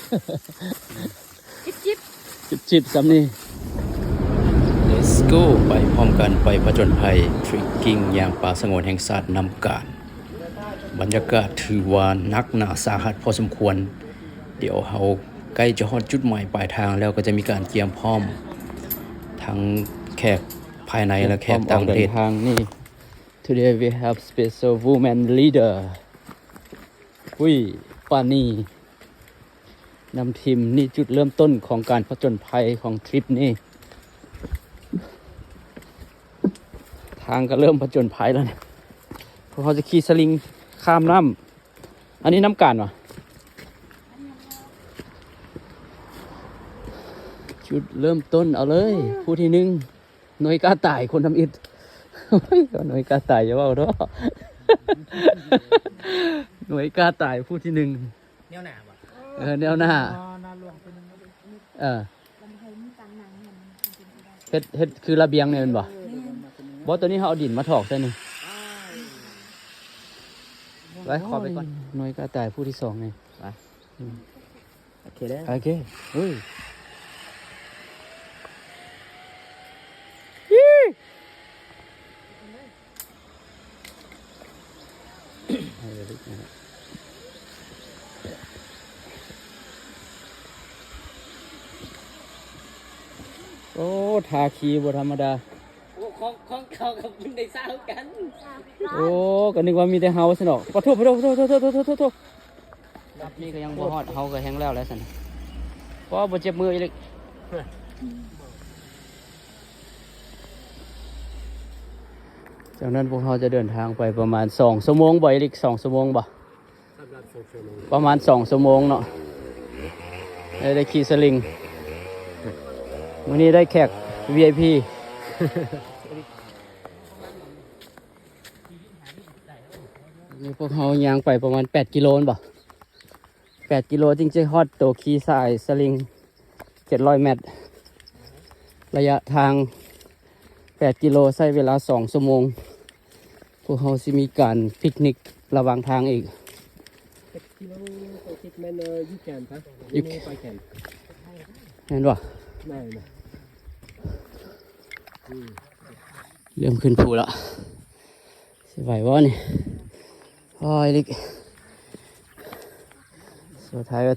ຈິບໆ ຈິບໆ ສ່ຳນີ້. Let's go ໄປພ້ອມກັນ ໄປຜະຈົນໄພ trekking ຍ່າງປ່າສະຫງວນແຫ່ງຊາດນ້ຳການ. ບັນຍາກາດຖືວ່າໜັກໜາສາຫັດພໍສົມຄວນ. ດຽວເຮົາໃກ້ຈະຮອດຈຸດໝາຍປາຍທາງແລ້ວ ກໍຈະມີການກຽມພ້ອມທັງແຂກພາຍໃນ ແລະ ແຂກຕ່າງປະເທດ. Today we have special woman leader ປຸ້ຍ ປານີ ນຳທີມ. ນີ້ຈຸດເລີ່ມຕົ້ນຂອງການຜະຈົນໄພຂອງທຣິບນີ້. ທາງກໍເລີ່ມຜະຈົນໄພແລ້ວນະ. ພວກເຮົາຈະຂີ່ສະລິງຂ້າມນ້ຳ. ອັນນີ້ນ້ຳການຫວາ? ຈຸດເລີ່ມຕົ້ນ ເອົາເລີຍ ຜູ້ທີໜຶ່ງ. ໜ່ວຍກ້າຕາຍຄົນທຳອິດ. ໂອ້ຍ ໜ່ວຍກ້າຕາຍ ຢ່າເວົ້າເນາະ. ໜ່ວຍກ້າຕາຍຜູ້ທີໜຶ່ງ. ແນວໜ້າບໍ່? ເອີ ແນວໜ້າ. ເອີ ເຮັດ ເຮັດຄືລະບຽງນີ້ແມ່ນບໍ່? ບໍ່ ໂຕນີ້ເຮົາເອົາດິນມາຖອກໃສ່ນີ້. ໄປ ຂໍໄປກ່ອນ. ໜ່ວຍກ້າຕາຍຜູ້ທີສອງນີ້. ໄປ. ໂອເຄເດີ ໂອເຄ. ເຮີ້ຍ ໂອ້ ທ່າຂີ່ບໍ່ທຳມະດາ. ໂອ້ ຂອງ ຂອງເຂົາກັບມັນໄດ້ຊາວກັນ. ໂອ້ ກໍນຶກວ່າມີແຕ່ເຮົາຊັ້ນດອກ. ປະໂທ ປະໂທ ປະໂທ ໂທ ໂທ. ນັບນີ້ກໍຍັງບໍ່ຮອດ ເຮົາກໍແຮງແລ້ວແລ້ວຊັ້ນ. ບໍ່ ບໍ່ເຈັບມືອີ່ຫຼີກ. ຈາກນັ້ນພວກເຮົາຈະເດີນທາງໄປປະມານສອງຊົ່ວໂມງບໍ່ອີ່ຫຼີກ? ສອງຊົ່ວໂມງບໍ່? ປະມານສອງຊົ່ວໂມງເນາະ ໄດ້ ໄດ້ຂີ່ສະລິງ. ມື້ນີ້ໄດ້ແຂກ ວີໄອພີ. ນີ້ພວກເຮົາຍ່າງໄປປະມານແປດກິໂລແມ່ນບໍ່? ແປດກິໂລຈຶ່ງຈະຮອດໂຕຂີ່ສາຍສະລິງ ເຈັດຮ້ອຍແມັດ. ໄລຍະທາງແປດກິໂລ ໃຊ້ເວລາສອງຊົ່ວໂມງ. ພວກເຮົາຊິມີການປິກນິກລະຫວ່າງທາງອີກ. ເຈັດກິໂລ ເຈັດແມັດ ເອີ ຢູ່ແຄມ ຢູ່ ຢູ່ ໃນປ່າແຄມ ແມ່ນບໍ່? ແມ່ນ. ອືມ ເລີ່ມຂຶ້ນພູແລ້ວ ຊິໄຫວບໍ່ນີ້? ໂອ້ຍ ລິກ ສຸດທ້າຍກໍ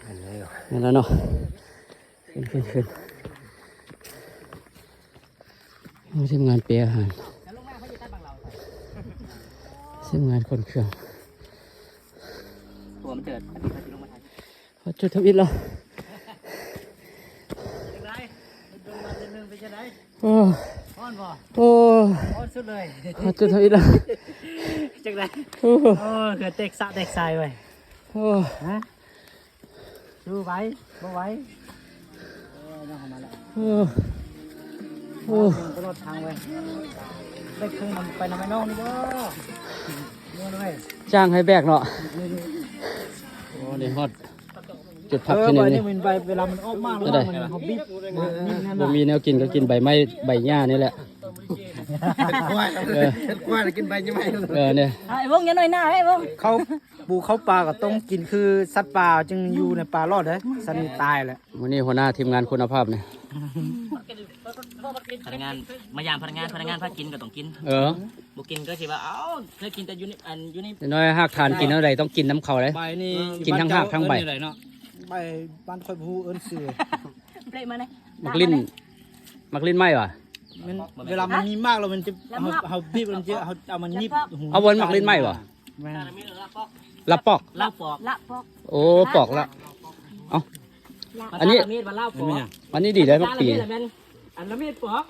ອັນນີ້ ແມ່ນແລ້ວເນາະ. ຂຶ້ນ ຂຶ້ນ ຂຶ້ນ. ໂອ້ ທີມງານເປອາຫານ ທີມງານຂົນເຄື່ອງ. ຕົວມັນເຈີ ອັນນີ້ເຂົາຊິລົງມາຖ່າຍ. ຮອດຈຸດທຳອິດແລ້ວ. ຈັ່ງໃດ? ໂອ້ ຮ້ອນບໍ່? ໂອ້ ຮ້ອນສຸດເລີຍ. ຮອດຈຸດທຳອິດແລ້ວ. ຈັ່ງໃດ? ໂອ້ ໂອ້ ເຫື່ອແຕກສະແຕກສາຍໄວ້. ໂອ້ ຮະ? ສູ້ໄຫວ ບໍ່ໄຫວ? ເອີ ນ້ອງເຂົ້າມາແລ້ວ. ໂອ້ ໂອ້ ບໍ່ລອດທາງເວີຍ. ໄດ້ເຄື່ອງນຳໄປນຳໄອ້ນ້ອງນີ້ບໍ່? ເມືອເວີຍ ຈ້າງໃຫ້ແບກເນາະ. ນີ້ ນີ້ ໂອ້ ນີ້ຮອດຈຸດພັກ ເອີ ທີ່ໜຶ່ງນີ້. ເວລາມັນອອກມາແລ້ວ ມັນ ເຮົາບີບ ບໍ່ມີແນວກິນກໍກິນໃບໄມ້ໃບຫຍ້ານີ້ແຫຼະ. ເປັນຄວາຍ ເອີ ເປັນຄວາຍແລ້ວກິນໃບໄມ້. ເອີ ນີ້ ໄອ້ວົງຢ່າໜ້ອຍໜ້າ ໄອ້ວົງ ເຂົ້າ ປູເຂົ້າປ່າກໍຕ້ອງກິນຄືສັດປ່າຈຶ່ງຢູ່ໃນປ່າລອດເດ້ ສັດນີ້ຕາຍແລ້ວ. ມື້ນີ້ຫົວໜ້າທີມງານຄຸນນະພາບນີ້ ພະນັກງານມາຢາມພະນັກງານ ພະນັກງານພາກິນກໍຕ້ອງກິນ. ເອີ ບໍ່ກິນກໍຊິວ່າ ເອົ້າ ເຄີຍກິນແຕ່ຢູ່ໃນ ອັນ ຢູ່ໃນ ນ້ອຍຮາກຖານກິນເທົ່າໃດຕ້ອງກິນນຳເຂົາເດ້. ກິນທັງຮາກທັງໃບ. ໃບ ບ້ານຂ້ອຍບໍ່ຮູ້ເອີ້ນຊື່. ເລະມານະ ໝາກລິ້ນ ໝາກລິ້ນໄມ້ຫວາ? ມັນ ເວລາມັນມີໝາກແລ້ວມັນຈະ ເຮົາ ເຮົາບີບ ມັນຈະ ເຮົາເອົາມາຫຍິບ. ເອົາບໍ່ ໝາກລິ້ນໄມ້ຫວາ? ແມ່ນ ລາບປອກ ລາບປອກ ລາບປອກ ໂອ້ ປອກລະ. ເອົ້າ ອັນນີ້ ອັນນີ້ດີໄດ໋ ໝາກປີ ອັນລະເມັດປອກ.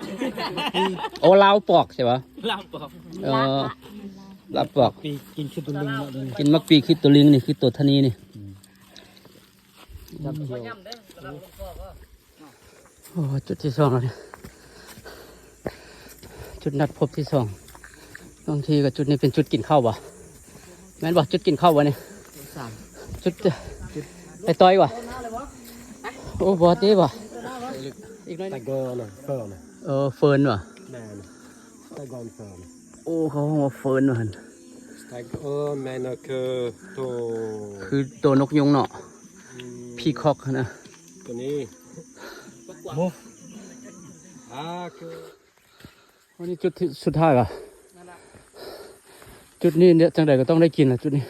ໂອ້ ລາວປອກໃຊ່ບໍ່? ລາວປອກ ເອີ ລາບປອກ. ປີ ກິນຄືໂຕລິງເນາະ ກິນໝາກປີຄືໂຕລິງນີ້ ຄືໂຕທະນີນີ້. ອືມ ໂອ້ ຈຸດທີສອງແລ້ວນີ້ ຈຸດນັດພົບທີສອງ. ບາງທີກໍຈຸດນີ້ເປັນຈຸດກິນເຂົ້າບໍ່? ແມ່ນບໍ່? ຈຸດກິນເຂົ້າບໍ່ນີ້? ຈຸດ ໄປຕ່ອຍບໍ່? ໂອ້ ບໍ່ຕິບໍ່? ອີກໜ້ອຍໜຶ່ງ ເອີ ເຟີນບໍ່? ແມ່ນ ຕາກອນເຟີນ. ໂອ້ ເຂົາຮ້ອງວ່າເຟີນວ່າຫັ້ນ. ສະໄຕເອີ ແມ່ນ ຄືໂຕ ຄືໂຕນົກຍຸງເນາະ. ອືມ ພີ ອີຄອກຫັ້ນນະ ຕົວນີ້ ໂອ້ ອ່າ ຄື ອັນນີ້ຈຸດທີ່ສຸດທ້າຍຫວາ? ຈຸດນີ້ເນຍ ຈັ່ງໃດກໍຕ້ອງໄດ້ກິນລະຈຸດນີ້.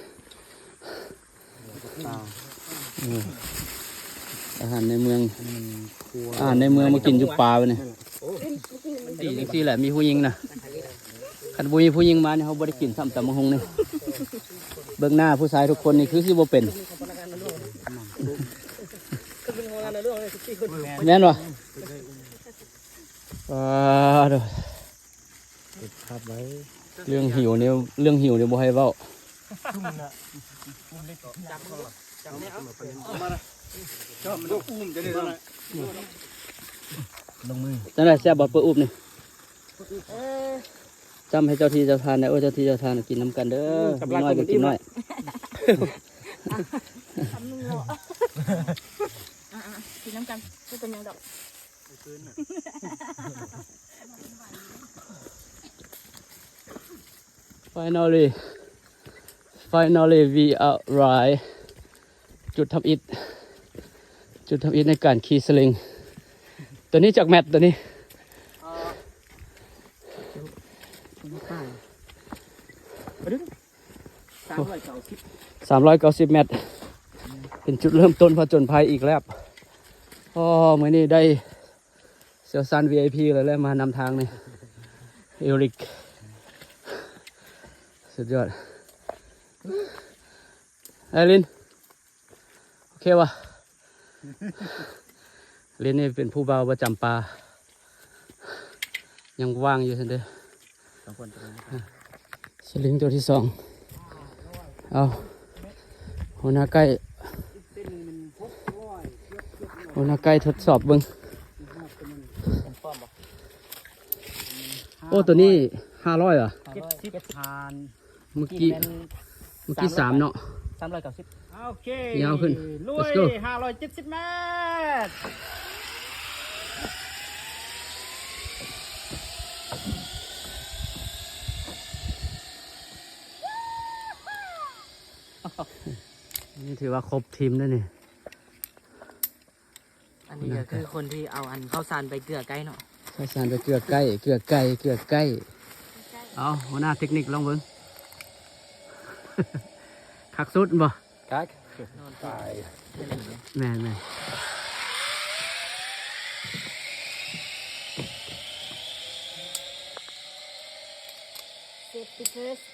ເອີ ອາຫານໃນເມືອງ ອາຫານໃນເມືອງມາກິນຢູ່ປ່າບາດນີ້. ດີຈັ່ງຊີ້ແຫຼະ ມີຜູ້ຍິງນະ. ຄັນບໍ່ມີຜູ້ຍິງມານີ້ ເຮົາບໍ່ໄດ້ກິນຊ້ຳຕຳບັກຫຸ່ງນີ້. ເບິ່ງໜ້າຜູ້ຊາຍທຸກຄົນນີ້ຄືຊິບໍ່ເປັນ. ແມ່ນບໍ່? ອ່າ ເດີ ເກັບພາບໄວ້. ເລື່ອງຫິວນີ້ ເລື່ອງຫິວນີ້ບໍ່ໃຫ້ເວົ້າ. ຈັ່ງໃດ ແຊບບໍ່ ເປີອຸບນີ້? ຈ້ຳໃຫ້ເຈົ້າທີ່ເຈົ້າທານແດ່. ໂອ້ ເຈົ້າທີ່ເຈົ້າທານ ກິນນຳກັນເດີ. ອືມ ມີນ້ອຍກໍກິນນ້ອຍ. ຄຳໜຶ່ງເນາະ. ອ່າໆ ກິນນຳກັນ ບໍ່ເປັນຫຍັງດອກ. Finally, finally we arrive. ຈຸດທຳອິດ ຈຸດທຳອິດໃນການຂີ່ສະລິງ. ຕົວນີ້ຈັກແມັດຕົວນີ້? ສາມຮ້ອຍເກົ້າສິບ ສາມຮ້ອຍເກົ້າສິບແມັດ. ເປັນຈຸດເລີ່ມຕົ້ນຜະຈົນໄພອີກແລ້ວ. ໂອ້ ມື້ນີ້ໄດ້ ຊ່ຽວຊານ ວີໄອພີ ເລີຍແຫຼະ ມານຳທາງນີ້ ເອລິກ ສຸດຍອດ. ໄອ້ລິນ ໂອເຄວະ? ລິນນີ້ເປັນຜູ້ບ່າວປະຈຳປ່າ ຍັງວ່າງຢູ່ຊັ້ນເດີ. ສະລິງຕົວທີສອງ. ເອົາ ຫົວໜ້າໄກ້ ຫົວໜ້າໄກ່ທົດສອບເບິ່ງ. ໂອ້ ຕົວນີ້ຫ້າຮ້ອຍຫວາ? ເຈັດສິບ ເມື່ອກີ້ ເມື່ອກີ້ສາມເນາະ ສາມຮ້ອຍເກົ້າສິບ. ໂອເຄ ຍາວຂຶ້ນ ລຸຍ Let's go. ຫ້າຮ້ອຍເຈັດສິບແມັດ. ນີ້ຖືວ່າຄົບທີມເດ້ນີ້. ອັນນີ້ກໍຄືຄົນທີ່ເອົາອັນເຂົ້າສານໄປເກືອໄກ່ເນາະ. ເຂົ້າສານໄປເກືອໄກ່ ເກືອໄກ່ ເກືອໄກ່. ເອົາ ຫົວໜ້າເຕັກນິກລອງເບິ່ງ ຄັກສຸດບໍ່? ຄັກ ແມ່ນໆ. Safety first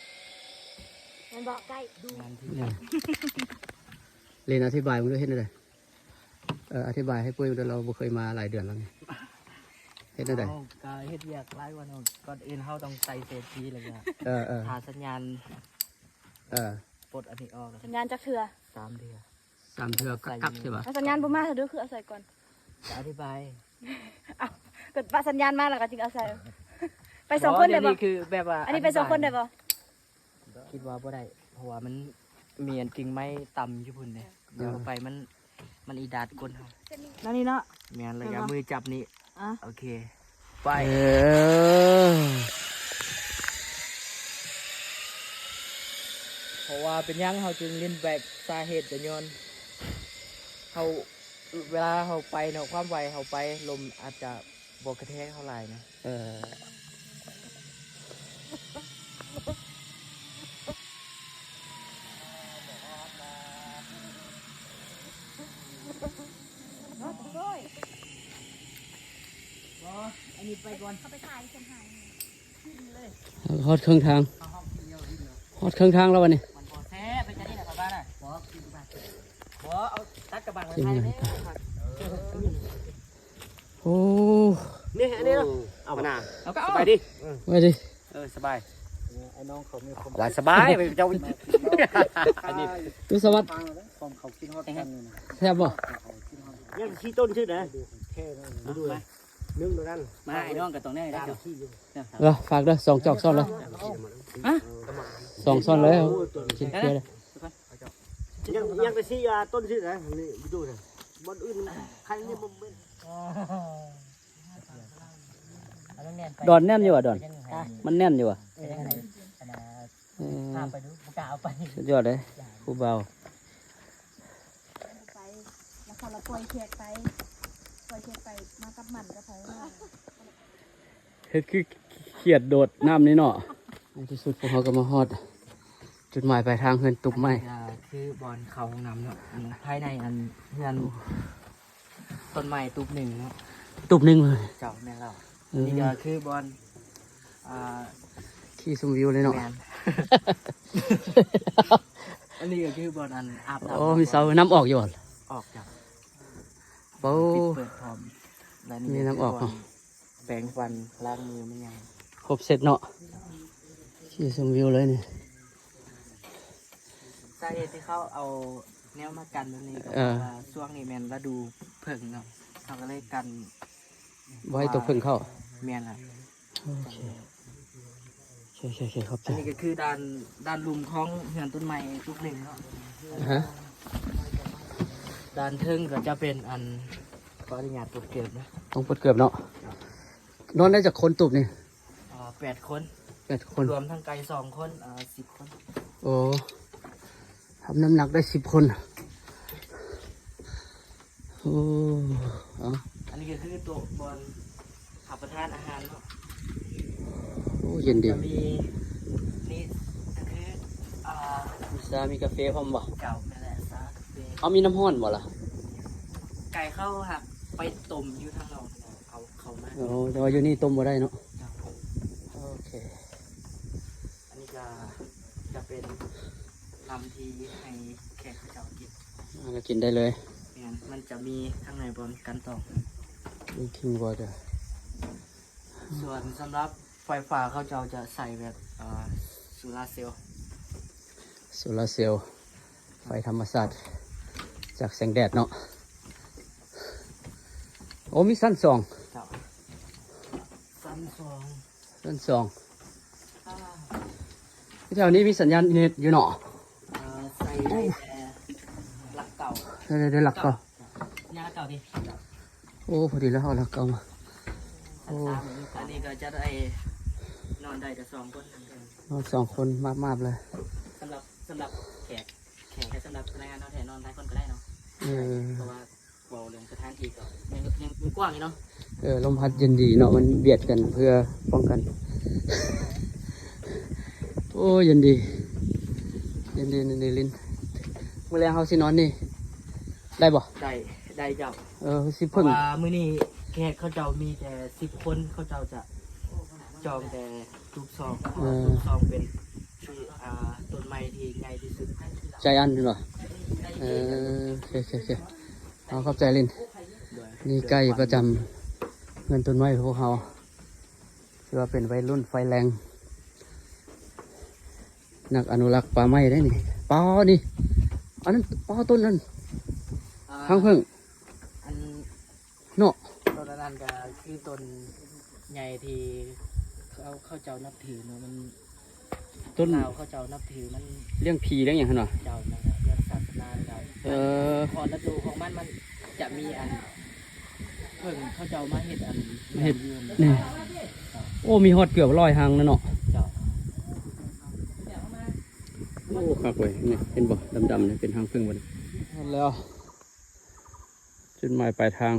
ແມ່ນບໍ່? ໄກ່ ແມ່ນ. ລິນອະທິບາຍເບິ່ງດູ ເຮັດແນວໃດ? ເອີ ອະທິບາຍໃຫ້ປຸ້ຍເດີ ລາວບໍ່ເຄີຍມາຫຼາຍເດືອນແລ້ວນີ້. ເຮັດແນວໃດ? ເຮົາກໍເຮັດວຽກຫຼາຍກວ່າເນາະ ກ່ອນອື່ນເຮົາຕ້ອງໃສ່ເຊຟຕີ ແລ້ວກໍ ເອີ ເອີ ຖ້າສັນຍານ ເອີ ປົດອັນນີ້ອອກ. ສັນຍານຈັກເທື່ອ? ສາມເທື່ອ. ສາມເທື່ອ ກັກໆ ໃສ່ ເທື່ອຫວາ? ເອົາສັນຍານບໍ່ມາ ເທື່ອເດີ ຄືເອົາໃສ່ກ່ອນ ຈະອະທິບາຍ. ເອົາ ກໍວ່າສັນຍານມາແລ້ວກໍຈຶ່ງເອົາໃສ່. ໄປສອງຄົນໄດ້ບໍ່? ຄືແບບວ່າ ອັນນີ້ໄປສອງຄົນໄດ້ບໍ່? ຄິດວ່າບໍ່ໄດ້ ເພາະວ່າມັນມີອັນກິ່ງໄມ້ຕ່ຳຢູ່ພຸ້ນເດ້. ເອີ ດຽວໄປມັນ ມັນອີດາດກົ້ນເຮົາ ນັ້ນນີ້ເນາະ. ແມ່ນ ແລ້ວກໍມືຈັບນີ້. ອ່ະ ໂອເຄ ໄປ. ເອີ ເພາະວ່າເປັນຫຍັງເຮົາຈຶ່ງຫຼິ້ນແບກ? ສາເຫດກໍຍ້ອນເຮົາ ເວລາເຮົາໄປເນາະ ຄວາມໄວເຮົາໄປ ລົມອາດຈະບໍ່ກະແທກເຮົາຫຼາຍນະ. ເອີ ອັນນີ້ໄປກ່ອນ ເຂົາໄປຖ່າຍເສັ້ນທາງ. ຮອດເຄິ່ງທາງ ຮອດເຄິ່ງທາງແລ້ວບັດນີ້. ມັນບໍ່ແຊບ ໄປຈະນີ້ນະ ຂ້ອຍວ່ານະ. ບໍ່ ເອົາຕັດກະບັງໄວ້ໃສ່ເດ້. ໂອ້ ນີ້ ອັນນີ້ເນາະ ເອົາໜ້າ ເອົາກໍເອົາ. ສະບາຍດີ ສະບາຍດີ. ເອີ ສະບາຍ ໄອ້ນ້ອງເຂົາມີຄວາມ ສະບາຍ ເຈົ້າ ອັນນີ້ ຄືສະຫວັດ ຄວາມເຂົາຄິດຮອດກັນນີ້ນະ. ແຊບບໍ່? ຍັງສີ່ຕົ້ນຊື່ນະ ແຄ່ນັ້ນ ໜຶ່ງແລ້ວກັນ ມາ ໄອ້ນ້ອງກໍຕ້ອງແນ່ໄດ້. ເອີ ຝາກເດີ ສອງຈອກຊ້ອນເລີຍ. ຮະ? ສອງຊ້ອນເລີຍ ກິນເກືອເລີຍ. ຍັງ ຍັງແຕ່ສີ່ ອ່າ ຕົ້ນຊື່ນະ ນີ້ໄປດູນະ ບ່ອນອື່ນຄັນນີ້ບໍ່ແມ່ນ. ດອນແໜ້ນຢູ່ຫວາ ດອນ? ມັນແໜ້ນຢູ່ຫວາ? ເອີ ພາໄປດູ ບໍ່ກ້າເອົາໄປ. ສຸດຍອດເດ້ ຜູ້ບ່າວ. ໄປ ແລ້ວ ແລ້ວປ່ອຍແຂກໄປ ປ່ອຍແຂກໄປ ມາກັບໝັ່ນກັບໃຜມາ. ເຮັດຄືຂຽດໂດດນ້ຳນີ້ເນາະ. ໃນທີ່ສຸດພວກເຮົາກໍມາຮອດຈຸດໝາຍປາຍທາງ ເຮືອນຕູບໄມ້. ອັນນີ້ກໍຄືບ່ອນເຂົ້າຫ້ອງນ້ຳເນາະ ອັນພາຍໃນອັນເຮືອນຕົ້ນໄມ້ຕູບໜຶ່ງເນາະ. ຕູບໜຶ່ງເລີຍ. ເຈົ້າ ແມ່ນແລ້ວ. ເອີ ອັນນີ້ກໍຄືບ່ອນ ອ່າ ທີ່ຊົມວິວເລີຍເນາະ. ແມ່ນ. ອັນນີ້ກໍຄືບ່ອນອັນອາບນ້ຳ. ໂອ້ ມີເສົານ້ຳອອກຢູ່ບໍ່? ອອກເຈົ້າ. ໂອ້ ປິດເປີດພ້ອມ ແລ້ວນີ້ ມີນ້ຳອອກເນາະ. ແປງຟັນ ລ້າງມື ແມ່ນຫຍັງ ຄົບເຊັດເນາະ. ທີ່ຊົມວິວເລີຍນີ້. ສາເຫດທີ່ເຂົາເອົາແນວມາກັນແບບນີ້ກໍ ເອີ ເພາະວ່າຊ່ວງນີ້ແມ່ນລະດູເຜິ້ງເນາະ ເຂົາກໍເລີຍກັນບໍ່ໃຫ້ຕົວເຜິ້ງເຂົ້າ. ແມ່ນລະ. ໂອເຄ ໂອເຄ ໂອເຄ ຂອບໃຈ. ອັນນີ້ກໍຄືດ້ານ ດ້ານລຸ່ມຂອງເຮືອນຕົ້ນໄມ້ຕູບໜຶ່ງເນາະ. ອາຮະ. ດ້ານເທິງກໍຈະເປັນອັນ ຂໍອະນຸຍາດປົດເກີບນະ. ຕ້ອງປົດເກີບເນາະ. ນອນໄດ້ຈັກຄົນຕູບນີ້? ອ່າ ແປດຄົນ. ແປດຄົນ ລວມທັງໄກ່ສອງຄົນ ອ່າ ສິບຄົນ. ໂອ້ ຮັບນ້ຳໜັກໄດ້ສິບຄົນ. ໂອ້ ເອົາ ອັນນີ້ກໍຄືໂຕະບ່ອນຮັບປະທານອາຫານເນາະ. ໂອ້ ເຢັນດີ. ຈະມີ ນີ້ກໍຄື ອ່າ ມີຊາ ມີກາເຟພ້ອມບໍ່? ເຈົ້າ ແມ່ນແຫຼະ ຊາ ກາເຟ. ເອົາ ມີນ້ຳຮ້ອນບໍ່ລະ? ໄກ່ເຂົາຫາກໄປຕົ້ມຢູ່ທາງນອກ ເອົາເຂົ້າມາ. ໂອ້ ແຕ່ວ່າຢູ່ນີ້ຕົ້ມບໍ່ໄດ້ເນາະ. ເຈົ້າ. ໂອເຄ. ອັນນີ້ກໍຈະເປັນນ້ຳທີ່ໃຫ້ແຂກເຂົາເຈົ້າກິນ. ອ່າ ກໍກິນໄດ້ເລີຍ. ແມ່ນ ມັນຈະມີທາງໃນບ່ອນກັນຕອງ drinking water. ສ່ວນສຳລັບໄຟຟ້າ ເຂົາເຈົ້າຈະໃຊ້ແບບ ເອີ ໂຊລາເຊວ. ໂຊລາເຊວ ໄຟທຳມະຊາດຈາກແສງແດດເນາະ. ໂອ້ ມີຊັ້ນສອງ. ເຈົ້າ ຊັ້ນສອງ. ຊັ້ນສອງ. ອ່າ ແຖວນີ້ມີສັນຍານເນັດຢູ່ເນາະ. ເອີ ໃຊ້ໄດ້ແຕ່ຫຼັກເກົ້າ. ໄດ້ ໄດ້ຫຼັກເກົ້າ. ຍາຫຼັກເກົ້າຕິ. ໂອ້ ພໍດີແລ້ວ ເອົາຫຼັກເກົ້າມາ. ໂອ້ ອັນນີ້ກໍຈະໄດ້ນອນໄດ້ແຕ່ສອງຄົນ. ນອນສອງຄົນ ມາບໆ ເລີຍ. ສຳລັບ ສຳລັບແຂກ ແຂກ ແຕ່ສຳລັບພະນັກງານເຮົາແທ້ນອນຫຼາຍຄົນກໍໄດ້ເນາະ. ເອີ ເພາະວ່າ ເວົ້າເລື່ອງສະຖານທີ່ກໍຍັງ ຍັງ ຍັງກວ້າງຢູ່ເນາະ. ເອີ ລົມພັດເຢັນດີເນາະ ມັນບຽດກັນເພື່ອປ້ອງກັນ. ໂອ້ ເຢັນດີ ເຢັນດີ ເຢັນດີລິນ. ມື້ແລງເຮົາຊິນອນນີ້ໄດ້ບໍ່? ໄດ້ ໄດ້ເຈົ້າ. ເອີ ຊິເພິ່ງ ເພາະວ່າມື້ນີ້ແຂກເຂົາເຈົ້າມີແຕ່ສິບຄົນ ເຂົາເຈົ້າຈະຈອງແຕ່ຕູບສອງ. ເອີ ຕູບສອງເປັນ ອ່າ ຕົ້ນໄມ້ທີ່ໃຫຍ່ທີ່ສຸດ ໄຈອັນ ເຫັນບໍ່? ເອີ ໂອເຄ ໂອເຄ ໂອເຄ. ເອົາ ຂອບໃຈລິນ. ໂດຍ ນີ້ໄກ່ປະຈຳເຮືອນຕົ້ນໄມ້ຂອງພວກເຮົາ ຖືວ່າເປັນໄວລຸ້ນໄຟແຮງ ນັກອະນຸລັກປ່າໄມ້ໄດ໋ນີ້. ປານີ້ ອັນນັ້ນ ປາ ຕົ້ນນັ້ນ ອ່າ ຮັງເຜິ້ງ ອັນ ເນາະ. ຕົ້ນອັນນັ້ນກໍຄືຕົ້ນໃຫຍ່ທີ່ເຂົາ ເຂົາເຈົ້ານັບຖືເນາະ ມັນ ຕົ້ນ ລາວເຂົາເຈົ້ານັບຖືມັນ ລ້ຽງຜີລ້ຽງຫຍັງຫັ້ນຫວາ? ເຈົ້າ ນັ້ນແຫຼະ ເລື່ອງສາສະໜາເຈົ້າ. ເອີ ຮອດລະດູຂອງມັນ ມັນຈະມີອັນ ເຜິ້ງເຂົາເຈົ້າມາເຮັດອັນ ມາເຮັດ ແມ່ນຢູ່ ນີ້. ເຈົ້າ. ໂອ້ ມີຮອດເກືອບຮ້ອຍຮັງແລ້ວເນາະ. ເຈົ້າ. ໂອ້ ຄັກເວີຍ ນີ້ເຫັນບໍ່ ດຳໆ ນີ້ເປັນຮັງເຜິ້ງບໍ່ນີ້. ຮອດແລ້ວ ຈຸດໝາຍປາຍທາງ.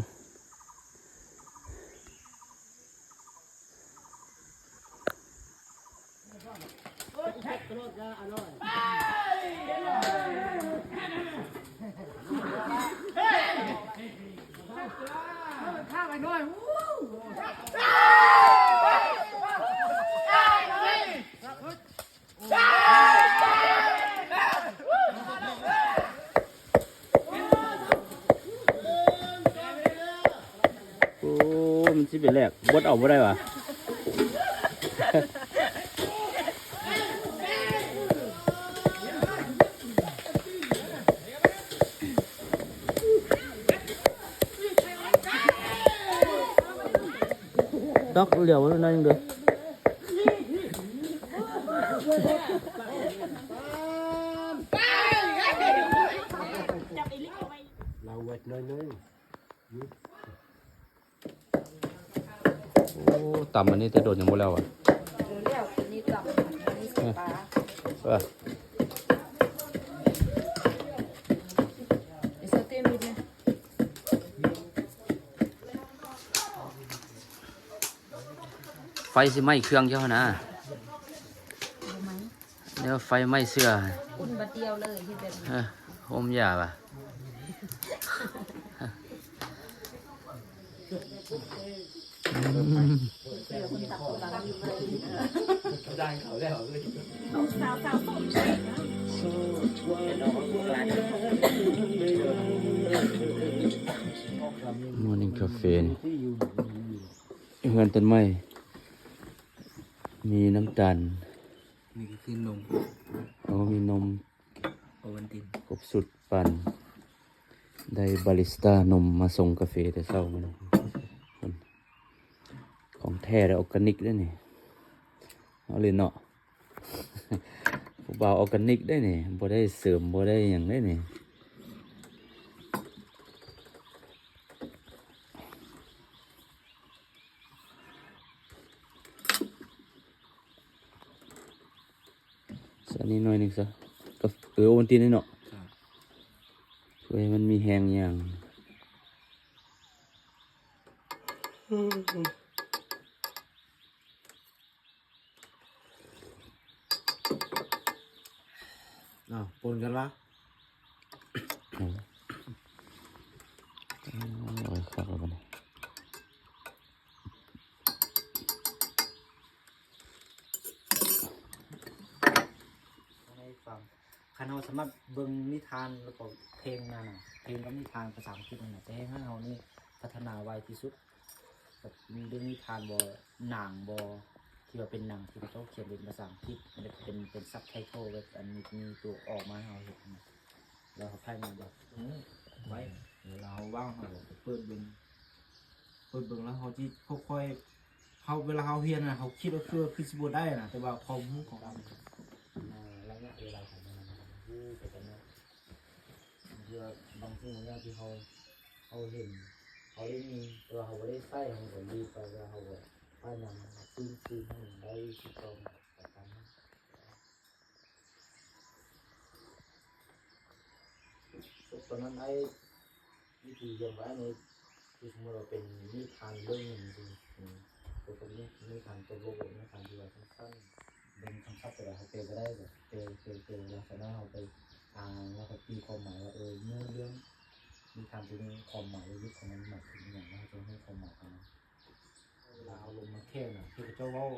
ໂອ້ ມັນຊິໄປແລກ ບົດເອົາບໍ່ໄດ້ຫວາ? ດອກຫຼຽວໜ້ອຍໜຶ່ງເດີ້. ເຮົາເວັດໜ້ອຍໜຶ່ງ. ໂອ້ ຕຳອັນນີ້ແຕ່ດົນຍັງບໍ່ແລ້ວຫວາ? ເອີ ແລ້ວ ອັນນີ້ຕຳ ອັນນີ້ໃສ່ປາ. ເອີ ເອີ ເອົາເຕັມອີກແດ່. ຟຊິໄໝ້ເຄື່ອງເຈົ້າຫັ້ນນະ. ບໍ່ໄໝ້ ແນວໄຟໄໝ້ເສື້ອ. ອຸ່ນບາດດຽວເລີຍ ເຮັດແບບນີ້. ເອີ ໂຮມຢາວ່າ. ມໍນິ້ງຄາເຟ ເຮືອນຕົ້ນໄມ້ ມີນ້ຳຕານ. ນີ້ກໍຄືນົມ. ໂອ້ ມີນົມ ໂອວັນຕິນ ຄົບຊຸດ. ປັ່ນ ໄດ້ບາຣິສຕານົມມາສົ່ງກາເຟແຕ່ເຊົ້າມື້ນີ້. ຂອງແທ້ເດ້ ອອກການິກເດ້ນີ້. ເອົາເລີຍເນາະ ຜູ້ບ່າວອອກການິກເດ້ນີ້. ບໍ່ໄດ້ເສີມ ບໍ່ໄດ້ຫຍັງເດ້ນີ້. ໃສ່ນີ້ໜ້ອຍໜຶ່ງຊະ ກາ ເອີ ໂອວັນຕິນນີ້ເນາະ. ເພື່ອໃຫ້ມັນມີແຮງຍ່າງ. ອ້າວ ປົນກັນວະ. ເອົາ ເອົາ ເອົາຄັກແລ້ວບັດນີ້. ໃຫ້ຟັງ ຄັນເຮົາສາມາດເບິ່ງນິທານ ແລ້ວກໍເພງນັ້ນນະ ເພງກັບນິທານພາສາອັງກິດນັ້ນນະ ຈະເຮັດໃຫ້ເຮົານີ້ພັດທະນາໄວທີ່ສຸດ. ແບບເລື່ອງນິທານບໍ ໜັງບໍ ທີ່ວ່າເປັນໜັງທີ່ເຂົາເຈົ້າຂຽນເປັນພາສາອັງກິດ ແລ້ວເປັນ ເປັນຊັບໄທໂທ ແບບອັນມີ ມີຕົວອອກມາໃຫ້ເຮົາເຫັນນະ. ແລ້ວເຮົາພາຍໃນແບບ ເອີ ໄວ້ ເວລາເຮົາວ່າງເຮົາກໍເປີດເບິ່ງ ເປີດເບິ່ງແລ້ວເຮົາຊິຄ່ອຍໆ ເຮົາ ເວລາເຮົາຮຽນນະ ເຮົາຄິດວ່າຄື ຄືຊິບໍ່ໄດ້ນະ ແຕ່ວ່າຄວາມຮູ້ຂອງເຮົາ ໄລຍະເວລາຂອງມັນນະ ຮູ້ໄປກັນເນາະ. ບາງເທື່ອບາງສິ່ງບາງຢ່າງທີ່ເຮົາ ເຮົາເຫັນ ເຮົາໄດ້ຍິນ ແຕ່ວ່າເຮົາບໍ່ໄດ້ໃຊ້ ເຮົາກໍລືມໄປ ແລ້ວເຮົາກໍພະຍາຍາມຟື້ນຟູໃຫ້ມັນໄດ້ຖືກຕ້ອງ. ຕອນນັ້ນອ້າຍ ວິທີຮຽນຂອງອ້າຍນີ້ ຄືສົມມຸດວ່າເປັນນິທານເລື່ອງໜຶ່ງ ຄື ຄື ຄືນິທານຕົກລົງ ຫຼື ນິທານທີ່ວ່າສັ້ນໆ ເບິ່ງຄຳສັບຕົວໃດເຮົາແປບໍ່ໄດ້ ແບບແປ ແປ ແປ ແລ້ວສາມາດເຮົາໄປອ່ານ ແລ້ວກໍຕີຄວາມໝາຍວ່າ ເອີ ເນື້ອເລື່ອງນິທານຕົວນີ້ ຄວາມໝາຍເລິກໆຂອງມັນໝາຍເຖິງອີ່ຫຍັງ ແລ້ວເຮົາຈະຮູ້ຄວາມໝາຍຂອງມັນ. ເວລາເຮົາລົງມາແຂ່ງນະ ທີ່ເຂົາເຈົ້າເວົ້າ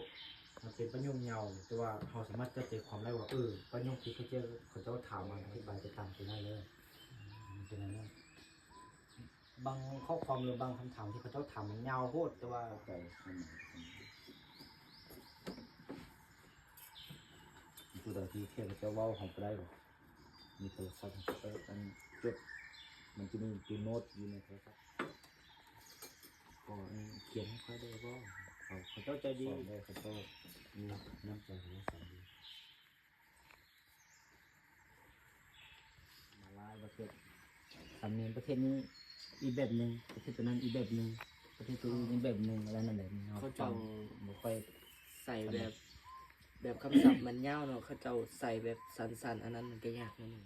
ມັນເປັນປະໂຫຍກຍາວ ແຕ່ວ່າເຮົາສາມາດຈັບໃຈຄວາມໄດ້ວ່າ ເອີ ປະໂຫຍກທີ່ເຂົາເຈົ້າ ເຂົາເຈົ້າຖາມມາ ອະທິບາຍໄປຕາມຕົວນັ້ນເລີຍ. ອືມ ມັນເປັນແນວນັ້ນ. ບາງຂໍ້ຄວາມ ຫຼື ບາງຄຳຖາມທີ່ເຂົາເຈົ້າຖາມມັນຍາວໂພດ ແຕ່ວ່າ ເຂົ້າໃຈຄວາມໝາຍ ຜູ້ໃດທີ່ແຄ່ເຂົາເຈົ້າເວົ້າ ເຮົາບໍ່ໄດ້ບໍ່? ມີໂທລະສັບ ເຮົາເປີດອັນຈົດ ມັນຈະມີໂຕໂນ້ດຢູ່ໃນໂທລະສັບ. ຂໍ ອັນ ຂຽນໃຫ້ຂ້ອຍໄດ້ບໍ່? ເຂົາ ເຂົາເຈົ້າໃຈດີ ສອນໄດ້ ເຂົາເຈົ້າມີນ້ຳໃຈ ເຂົາເຈົ້າສອນດີ. ມາຫຼາຍປະເທດ ສຳນຽງປະເທດນີ້ອີກແບບໜຶ່ງ ປະເທດຕົວນັ້ນອີກແບບໜຶ່ງ ປະເທດຕົວອື່ນອີກແບບໜຶ່ງ ແລ້ວນັ້ນແຫຼະ ເຮົາ ເຂົາເຈົ້າ ຟັງບໍ່ຄ່ອຍ ໃສ່ແບບ ແບບຄຳສັບມັນຍາວເນາະ ເຂົາເຈົ້າໃສ່ແບບສັ້ນໆ ອັນນັ້ນມັນກໍຍາກໜ້ອຍໜຶ່ງ.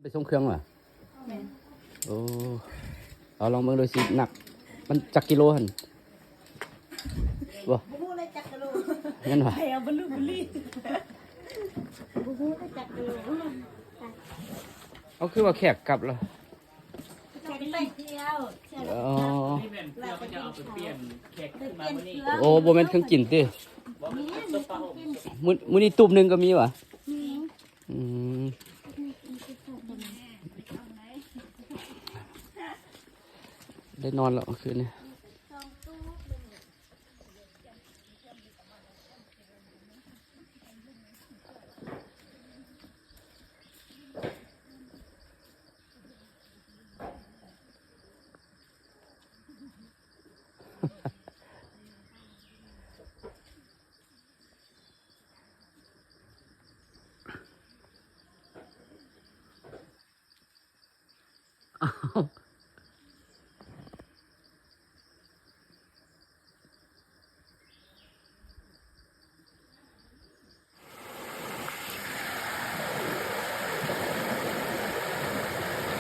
ໄປສົ່ງເຄື່ອງຫວາ? ແມ່ນ. ໂອ້ ເອົາລອງເບິ່ງດູຊິໜັກ ມັນຈັກກິໂລຫັ້ນ? ບໍ່ ບໍ່ຮູ້ເລີຍຈັກກິໂລ. ແມ່ນຫວາ? ໄປເອົາບະລຸບະລີ ບໍ່ຮູ້ເລີຍຈັກກິໂລ. ເອົາ ຄືວ່າແຂກກັບລະ? ແຂກໄປທ່ຽວ ອໍ ນີ້ແມ່ນເພື່ອເຂົາຈະເອົາໄປປ່ຽນແຂກຂຶ້ນມາມື້ນີ້. ໂອ້ ບໍ່ແມ່ນເຄື່ອງກິນຕິ? ບໍ່ແມ່ນເຄື່ອງກິນ. ມື້ ມື້ນີ້ຕູບໜຶ່ງກໍມີຫວາ? ມີ. ອືມ ໄດ້ນອນແລ້ວຄືນນີ້.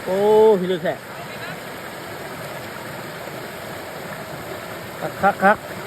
ໂອ້ ໂອ້ ພິລຶກແທ້ ຄັກໆໆ.